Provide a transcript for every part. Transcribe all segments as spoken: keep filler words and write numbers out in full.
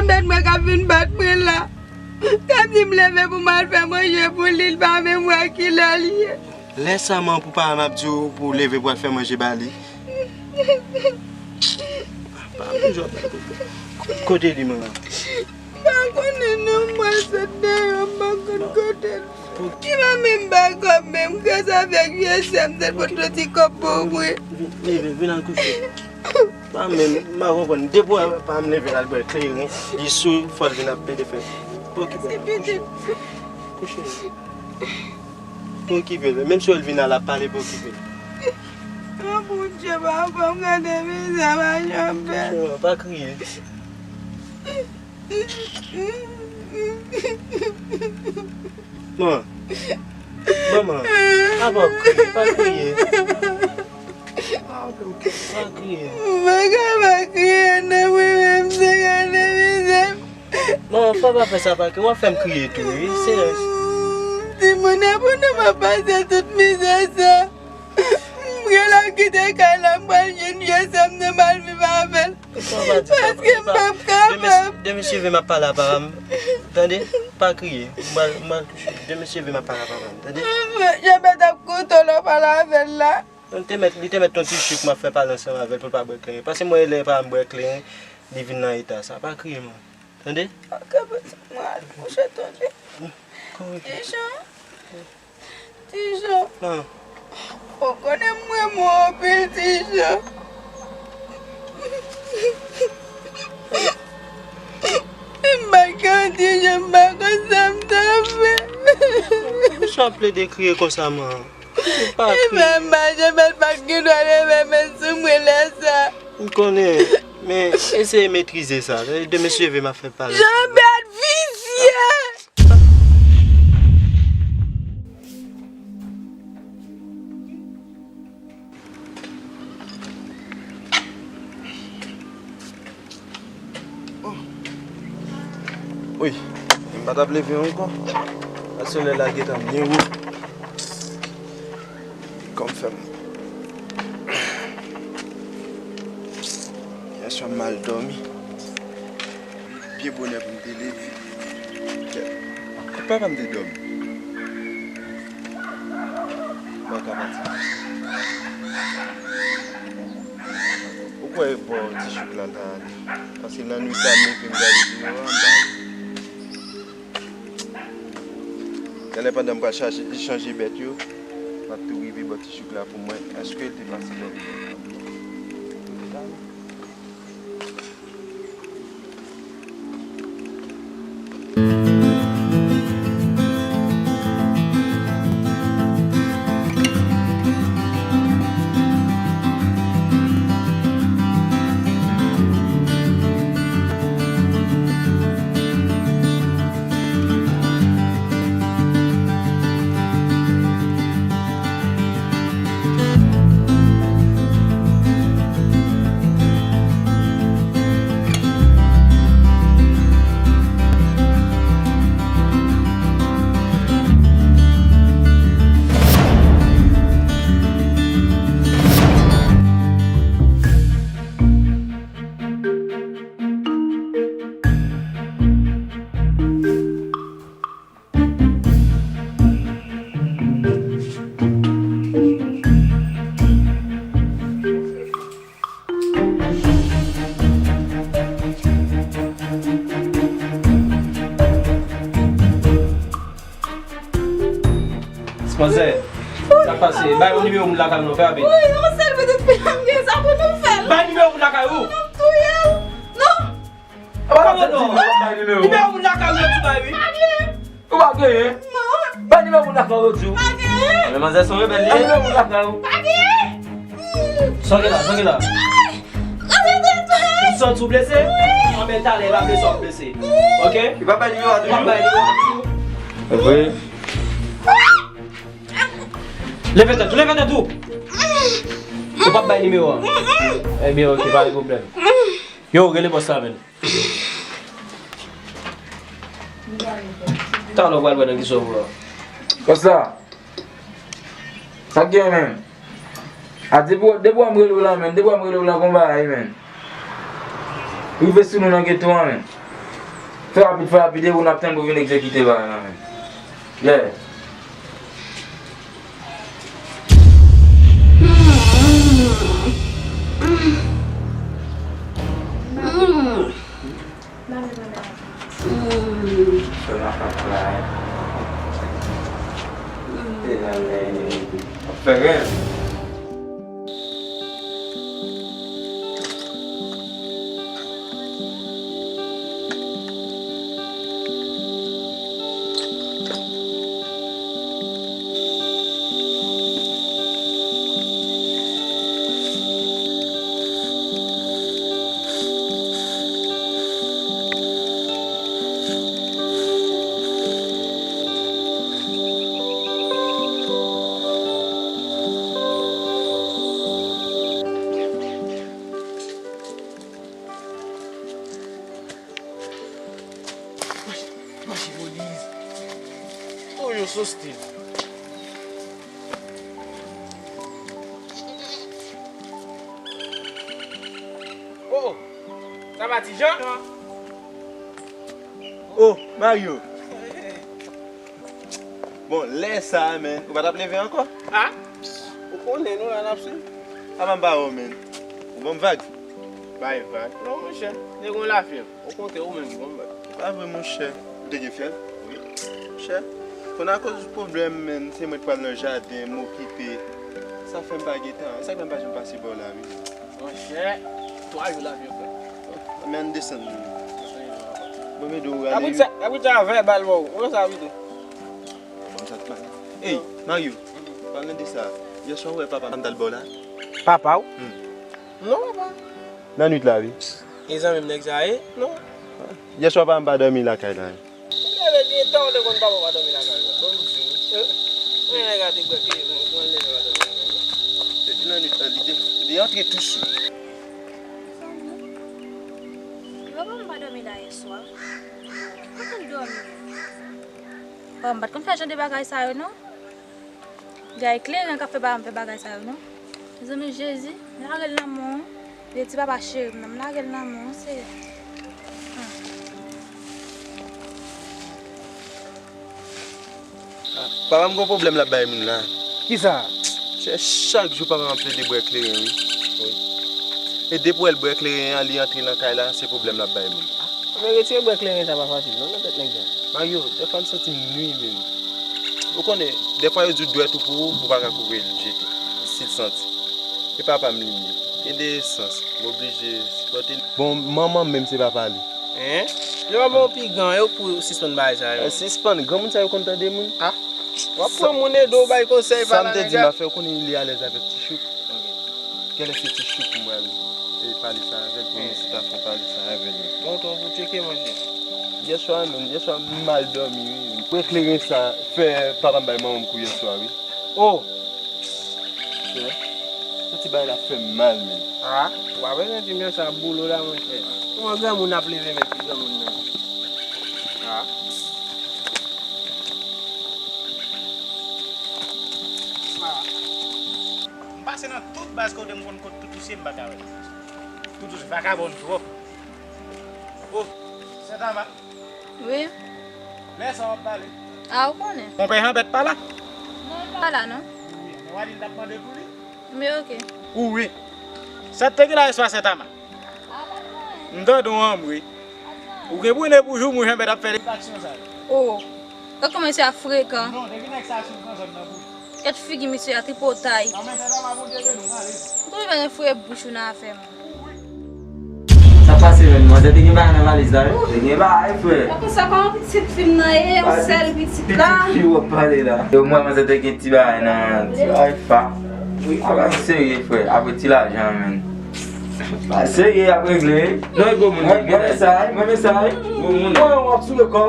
Mèt mwen k ap vin bat mwen la. K ap di m leve pou m al fè manje pou li, l pa menm wè kilè l ye. Lè sa man pou paran ap di w pou w leve pou w al fè manje ba li. Pa toujou ap bay kote. Kote li, manman? M pa konnen non, mwen sot deyò, m pa konn kote l. Ki pa menm bay kòb menm, gras avèk vye sè m, sèl pot yon ti kòb pou mwen. Vin, vin, vin al kouche. Pa menm, m pa konprann. Depi w pa m leve l al bwè kleren, li sou, fò l vin ap plede fè. Pa okipe l. Kouche. Pa okipe l. Menm si w wè l vin la, l ap pale, pa okipe l. O Bondye, papa, m gade mizè, pa janbe. Pa kriye. Man, manman, apa w ap kriye? Pa kriye. Pa kriye. M pa ka pa kriye, non, mwen menm, se gade mizè m. Non, fò w pa fè sa, pa kriye. W ap fè m kriye tou, wi. Silans. Timoun, e pandan m ap pase tout mizè sa, m genlè kite kay la, m pral jwenn vye sè m nan, m al viv avè l. Paske m p ap kapab. Demen si Dye vle m ap pale a papa m. Tande? Pa kriye. M pral, m pral kouche. Demen si Dye vle m ap pale a papa m. Tande? Jean-Bert ap kontan lè w pale avè l la. Li te mèt, li te mèt yon ti chik m ap fè pale ansanm avè l pou l pa bwè kleren. Paske mwen lè pa m bwè kleren, li vin nan eta sa. Pa kriye, man. Tande? Ok, pitit mwen al kouche, tande. Ti Jan. Ti Jan. Ou konnen m renmen w anpil, Ti Jan. M pa ka, Ti Jan, m pa konn sa m ta fè. Poukisa w ap plede kriye konsa, man? Epa, m pa janm pa t gen dwa leve men sou mwen lè sa. M konnen, men eseye metrize sa. Demen si Dye vle m ap fè pale. Jean-Bert visye! Oh. Wi, m pa t ap leve ankò. Paske lè la gentan byen wo. Kòm fè m. Yèswa m mal dòmi. Byen bonè pou m te leve. Kèt. Papa m te dòmi. M pa ka pati. Ou kwè bò ti chouk la ta ale? Paske lannwit la m leve m gade deyò a, m pa wè. Talè pandan m pral chaje, chanje bèt yo, m ap tou rive bò ti chouk la pou m wè èske l te pase bò. Manzè, sa k pase? Bay yon nimewo moun lakay ou non, fè rapid. Wi, yon sèl pitit fi a m gen, sa pou nou fè l? Bay nimewo moun lakay ou. Pou nou touye l? Non. Kòman non? Bay nimewo. Nimewo moun lakay ou yo tou bay wi. Pa gen. Ou pa genyen? Non. Bay nimewo moun lakay ou yo tou. Pa genyen. Men manzè se yon rebèl li ye. Bay nimewo moun lakay ou. Pa genyen. Sa w gen la, sa w gen la. Ou santi w blese? Wi. Anben talè l ap blese, w ap blese. Oke? Li pa bay nimewo a toujou? Li pa bay nimewo a toujou. Evre? Leve tèt ou, leve tèt ou! Ou p ap bay nimewo a. Ebyen, oke, pa gen pwoblèm. Yo, rele bòs la, menn. Talè w pral wè nan kisa w pran. Bòs la, sa k gen, menn? A, depi w, depi w wè m rele w la, menn, depi w wè m rele w la, gon bagay, menn. Rive sou nou nan geto a, menn. Fè rapid, fè rapid, e ou n ap tann pou vin egzekite bagay la menm. Yeah. Fè makak la, hein. Te nan men, ap fè rèv. Mache, mache, polis. Toujou sou stil. Oh, sa va, Ti Jan? Oh, Mario. Bon, lè sa a, men, ou pa t ap leve ankò? Ah? Ou konnen, nou la, n ap swiv. Apa m pa wè w, men. Ou ban m vag? Bay vag. Non, monchè, nèg ou la fèb. Okontrè, ou menm ki ban m vag. Pa vre, monchè. Ou te gen fyèl? Wi. Monchè, konn akoz pwoblèm, men, se mwen k pral nan jaden, m okipe. Sa fè m pa gen tan. E sa k fè m pa janm pase bò w la, wi. Monchè, twa jou la fèb, frè. Men desann. Bon, men do ou rale. Abit sa, abit sa vèbal, bro. Ou wè sa abite? Bon, sa t mal. Ey, Mario, palan de sa, yèswa ou wè papa m t al ba w la? Papa w? Hmm. Non, papa. Nan nwit la, wi. E zanmi m nèg sa ye? Non. Yèswa papa m pa dòmi lakay la. M leve byen ta, ou te konn papa w pa dòmi lakay ou. Bon, m di w. Eh, mwen nèg la te bwè kleren, mwen leve pa dòmi lakay ou. Depi nan nwit la, li te, li antre tou sou. Papa m pa dòmi la yèswa. Kote l dòmi? Papa m pa t konn fè jan de bagay sa yo, non. Gade kleren k ap fè papa m fè bagay sa yo, non. Mezanmi, Jezi, m lage l nan men w. Li di papa cheri m nan, m lage l nan men w, Seyè. Ah, papa m gon pwoblèm l ap bay moun la. Kisa? Chè, chak jou papa m ap plede bwè kleren, wi. Wi. E depi w wè l bwè kleren an, li antre nan kay la, se pwoblèm l ap bay moun. Men retire bwè kleren sa pa fasil non nan tèt nèg sa. Mario, dèfwa m santi m nwi menm. Ou konnen, dèfwa yo di w dwèt ou pou ou, ou pa ka kouri l jete, si l santi. E papa m li ye. Gen de sans, m oblije sipòte l. Bon, manman m menm se papa li. Hein? Yo pa ba w pi gran yo pou sispann bagay sa yo. Eh, sispann, granmoun sa yo konn tande moun. Ah, w ap pran moun ede w bay konsèy pa la nèg la. Sa m te di m ap fè, ou konnen li alèz avèk ti chouk. Ok. Genlè se ti chouk m pral, e, pale sa avè l, pou m resite ap fè pale sa avè l. Tonton pou tcheke, monchè. Yèswa menm, yèswa m mal dòmi, wi. Mwen kleren sa, fè papa m bay manman m kou yèswa, wi. Oh! Frè, santi bagay la fè m mal, menm. Ah, w pa bezwen di m yèswa boule w la, monchè. Kòman granmoun ap leve menm ki granmoun nan? Ah. Ah. M pase nan tout baz kote m konn kot Toutous ye, m pa ka wè Toutous. Toutous vakabòn twòp. Oh, Sentama. Wi. Lè sa w ap pale. A, ou konnen. Konpè Janbèt pa la? Non, l pa la, non. Wi, men w a di l t ap mande pou li. Men oke. Ou wi. Sa t te gen la yèswa Sentama? A, pa t gen anyen. M tande w anmwe. Pa t gen anyen. Ou gen pou ne pou jou mwen Janbèt ap fè de aksyon sa yo. Oh. Gad kòman misye a frekan. Non, depi nèg sa sou nan zòn nan pou li. Gad figi misye a, tripotay. Anmwe, Sentama, Bondye beni w, m ale. Ou toujou fè nan fouye bouch ou nan afè moun. Sa pase menm, manzè te gen bagay nan valiz la, wi. Te gen bagay, frè. Ou konsa kòman pitit fi m nan ye, yon sèl pitit la. Pitit fi w ap pale la. Yo, mwen, manzè te gen ti bagay nan, ti bagay fa. Wi, frè. Apa serye, frè, apre ti lajan, menm. Pa serye, ap regle. Non, e gwo moun, mwen, mwen men sa, wi, mwen men sa, wi. Gwo moun. Mwen, w ap sou le kò.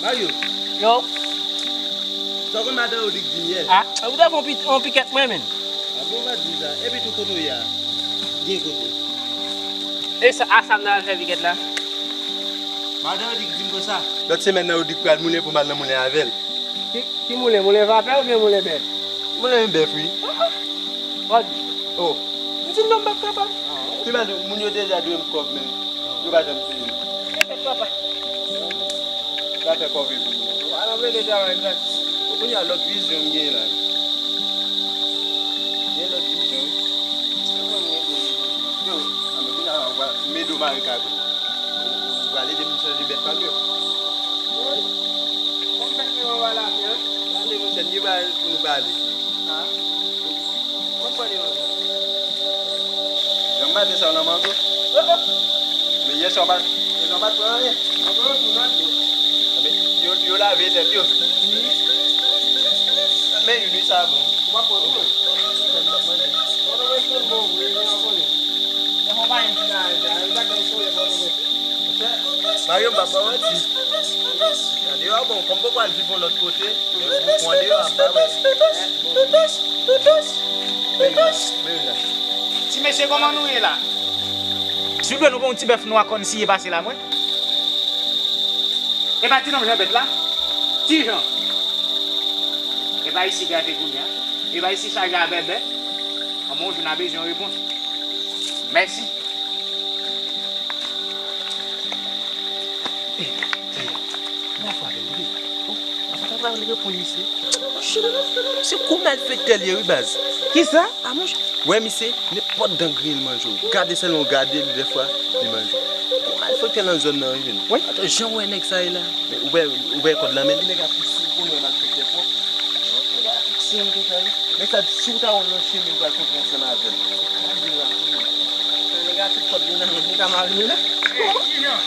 Mario. Yo. Sa w konn madan Rodrigue di m yè? A, ou te fè yon pi-, yon pikèt mwen menm. A bon, w pa di m sa. Epi tou kote w ye a? Gen kote? E sa, a sa m nan al fè pikèt la? Madan Rodrigue di m konsa. Lòt semèn nan Rodrigue pral moulen pou m al nan moulen avè l. Ki, ki moulen? Moulen vapè oubyen moulen bèf? Mwen renmen bèf, wi. Gad. Oh. M di non, m p ap kapab. Pi mal, moun yo deja dwe m kòb, men yo pa janm peye m. Repèt, papa. Sa fè kòve pou mwen. Ou pa nan vle de travay gratis. Bon, kounye a, lòt vizyon m gen la. Gen lòt vizyon. Yo, a, men kounye a, ou va, m ede w mare kabrit. Ou, ou pral ede m chanje bèt pa m yo. Wi. Kòm fèk nou wè la, hein? Pale, monchè, n gen bagay pou nou pale. Ha? Mwen pale ansanm. Jan maten sa w nan mango? Oh, oh. Men yè swa w pa, yè swa w pa t pran anyen. Mwen pran yon tou nan dlo. Enben, yo, yo lave tèt yo. Wi. Men youn wi sa bon. Ou pa pran tou, mwen. Mwen pran yon tou bon, wi, wi, mwen konnen. E konpayi m ki ta al la, yo ta konn soulye mwen tou. Monchè, Mario, m p ap ba w manti. Andeyò bon, kòm m poko al viv yon lòt kote, men pou, pou andeyò a, m pa wè. Men, men la. Ti mesye, kòman nou ye la? Silvouplè, nou gen yon ti bèf nwa kòn siye pase la, mwen. E pa ti nonm Jan bèt la? Ti Jan. E pa isi gate kounye a. E pa isi chaje a bèbè. Anmò, yon jou n a bezwen yon repons. Mèsi. Ey, Jaya, mwen frape l, wi. Oh, apa ta pral reponn misye? Se kou malfektè l ye, wi, baz. Kisa? A, monchè. Wè, misye, nenpòt dan griyen l manje w. Gade sèlman, w gade l, dèfwa, li manje w. Kou malfektè nan zòn nan, wi, jèn. Wi. Atò, jan w wè nèg sa ye la, ou wè, ou wè kòd lan men l. Nèg ap pisi, ou konn wè malfektè pwòp. Nèg ap pisi, m te fè l. Men sa, si w ta wè l nan chemen, ou pral kontre ansanm avè l. Se kraze l rapid. Nan nèg a tout kòd li nan men, li ka mare l la. Ey, Kijan?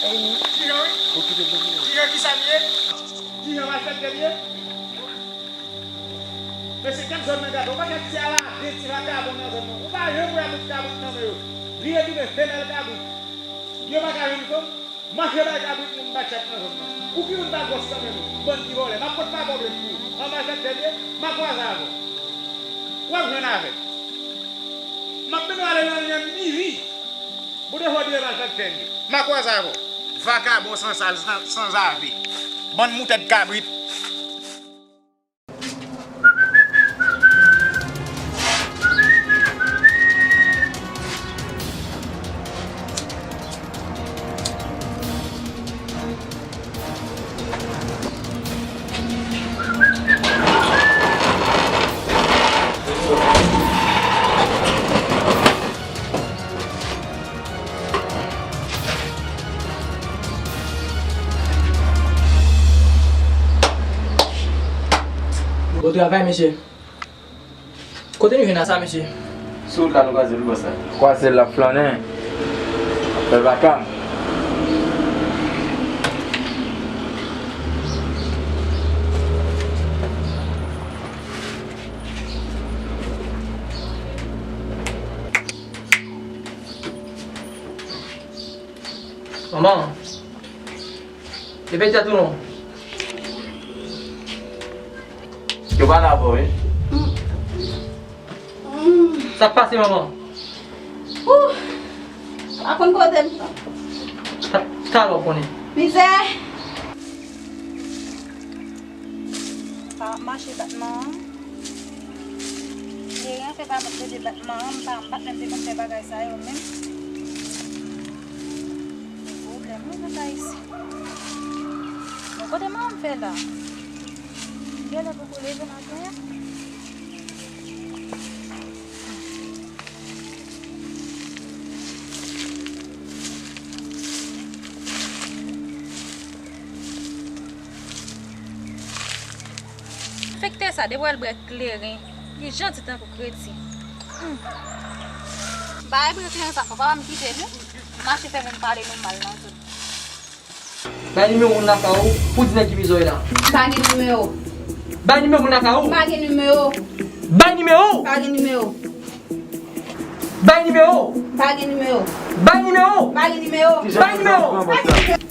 Ey, Kijan, wi? Okipe l nan men. Kijan, kisa l ye? Kijan malfektè l ye? Mesye, kèk zòn nan gate, yon pakèt ti alade, ti vakabon nan zòn nan. Ou pa janm wè bout kabrit nan men yo. Li retounen femèl kabrit. Yo pa ka jwenn fanm. Mache bay kabrit moun bat chat nan zòn nan. Ou ki moun pa gwòs kanmenm, bann ti vòlè. M ap pot pa pwoblèm pou ou. Anba chat dènye, m a kwaze avè w. W ap jwenn avè m. M ap mennen w ale nan lyann miri. Pou de fwa w di anba chat dènye. M a kwaze avè w. Vakabon san sal, san, sanzave. Bann moutèd kabrit. Bon travay, mesye. Kote nou jwenn a sa, mesye? Sou wout la, nou kwaze l, bòs la. Kwaze l, l ap flannen. L ap fè vaka. Manman, e peti a tou non. Yo pa la avè w, wi. Sa k pase, manman? Ouh! Pa konn kote m. Ta-, talè w konnen. Mizè! Pa mache batman an. Geryan fè pa mèt leve batman an, m pa, m pa t menm te konn fè bagay sa yo menm. Gen pwoblèm wi nan kay isi. Bon, kote manman m fè la? Genlè poko leve maten an. Enfektè sa, depi w al bwè kleren, li janti tankou kredi. Hmm. Bay bri kleren sa, fò papa m kite nou. Mache fè moun pale nou mal nan zòn. Bay nimewo moun lakay ou pou di nèg ki bizòy la. M pa gen nimewo. Bay nimewo moun lakay ou. M pa gen nimewo. Bay nimewo. M pa gen nimewo. Bay nimewo. M pa gen nimewo. Bay nimewo. M pa gen nimewo. Bay nimewo.